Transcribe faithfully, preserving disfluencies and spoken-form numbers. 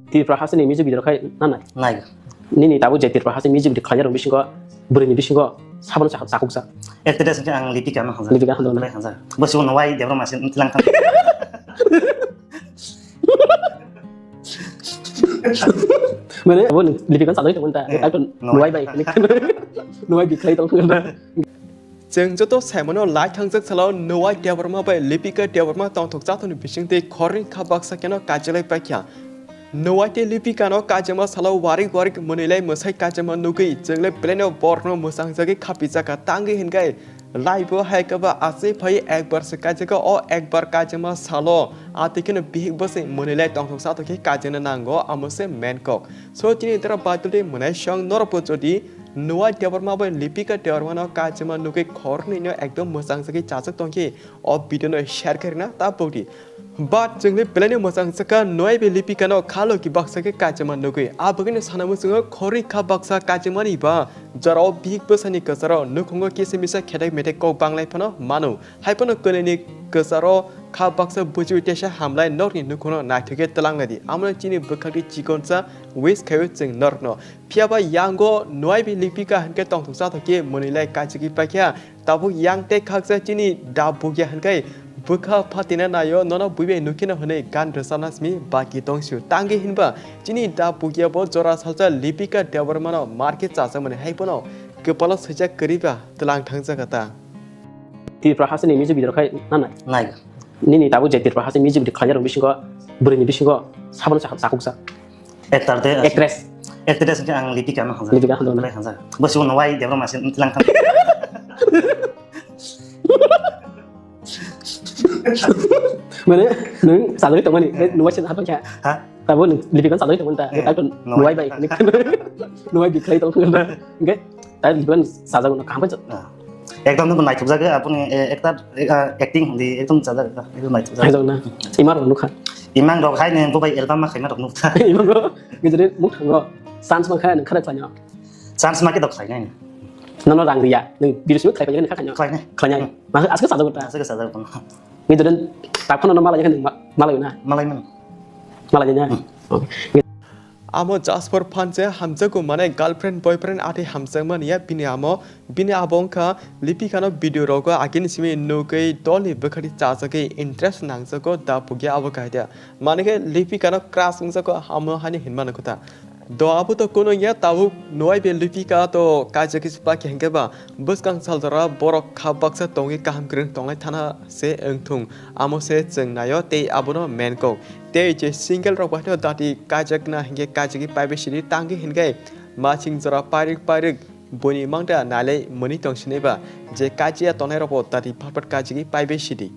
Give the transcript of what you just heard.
Tripura hasteni music video khai na nai? Nai. Nini tabuk je Tripura hasteni music video khlainai rok bisingo, bwrwini bisingo sabono chakuk jak? Actress hwnkhe ang Lipika no hamjak. Lipika hamjak. Hamjak. Bo subo Nwai Debbarma se tilang thang. Mane abo Lipika sajak tongmani ta. Eh, Nwai bai. Nwai bi khlai tongmani ta. Chwng joto saimano lai thangjak salo Nwai Debbarma bai Lipika Debbarma tongthok chathokni bisingtwi khorni kha baksa keno kaijalai paikha. Nwai tei Lipika no kaijama salo warik warik mwnwilai mwsai kaijama nugwi chwngle belai no borokno mwchang jagwi khapijakha tangwi hinkhai laibo hai khe ba aswk phai ekbar se kaijakha o ekbar kaijama salo atwi kheno bihik bwsai mwnwilai tongthok chathok khe kaijakna nango amo se main kok. So chini dara baduldi mwnai song norokbo jodi Nwai Debbarma bai Lipika Debbarma no kaijama nugwi khorni no ekdom mwchang jagwi chajak tongkhe o video no share khairina ta bokdi. But chwngni belai no mwchang chakha Nwai bai Lipika no khalo ki baksa khe kaijama nugwi. A bagwino sana muchungo khorni kha baksa kaijamani ba jorao bihik bwsani kwcharo nukhungo kisa misa khedek medek kok banglai phano mano. Hai phano kwnwini kwcharo kha baksa bujiwi teisa hamlai norokni nukhungno naithokhe twlangnai di. Amoni chini bwkhakni chikonsa wish khaio chwng norokno. Phiya ba yango Nwai bai Lipika hinkhe tongthok chathok khe mwnwilai kaijakwi paikha. Tabuk yang tei khaksa chini da bukya hinkhai bwkha phatina naio nono buibai nukhino hwnwi gan rwchapna simi baki tongsio. Tangwi hinba chini da bukya bo jora salsa Lipika Debbarma no market chajakmani hai phano kwpalo swijak kwrwi ba twlang thangjakha ta. Tripura hasteni music video khai na nai? Nai. Nini tabuk je Tripura hasteni music video khlainai rok bisingo, bwrwini bisingo sabono chakuk jak? Actor de. Actress. Actress hwnkhe ang Lipika no hamjak. Lipika hamjak. Lipika hamjak. Bo subo Nwai Debbarma se tilang thang. Mane nwng sajagwi tongmani, nwng se hapang kha. Ha? Tabuk nwng Lipika sajagwi tongmani ta. Eh, tabuk Nwai bai. Nwai bi khlai tong. Hwnkhe tai Lipika sajagwi no kaham khe. Ah. Ekdom no naithok jagwi apuni, eh, actor, eh, ah, acting di ekdom chajak, ekdom naithok jagwi. Naithok na. Imang rok nukha. Imang rok hai nwng bo bai album ma khaima rok nukha. Imang rok gijri muk thango. Chance ma kha nwng khara khlaina. Chance ma khe dok khlainai. Nono rang riya. Nwng video shoot khlai paikha kha khaina. Khlainai. Khlainai. Hmm. Ma aske sajagwi ta. Aske sajagwi. Gijri tak phano no malai kha nwng ma-, malai na. Malai man. Malai na. Hmm. Okay. Amo just for fun se hamjakgo mane girlfriend boyfriend atwi hamjakmani ya bini amo, bini abo wngkha Lipika no video rogo agini simi nugwi dolni bwkhadi chajagwi interest nangjago da bukya abo kaida. Mane khe Lipika no crush wngjago amo hani hinmano kotha. Do abo to kuno ya tabuk Nwai bai Lipika to kaijagwi se pakya hinkhe ba bwskang sal jora borok kha baksa tongwi kaham kwrwng tonglai thana se wngthung. Amo se chwng naio tei abono main kok. Tei je single rok bai no dati kaijakna hinkhe kaijagwi paibai sidi tangwi hinkhe maching jora pairik pairik buini mangda nailai mwnwi tong sinai ba je kajiya tongnai rokbo dati phat phat kaijagwi paibai sidi.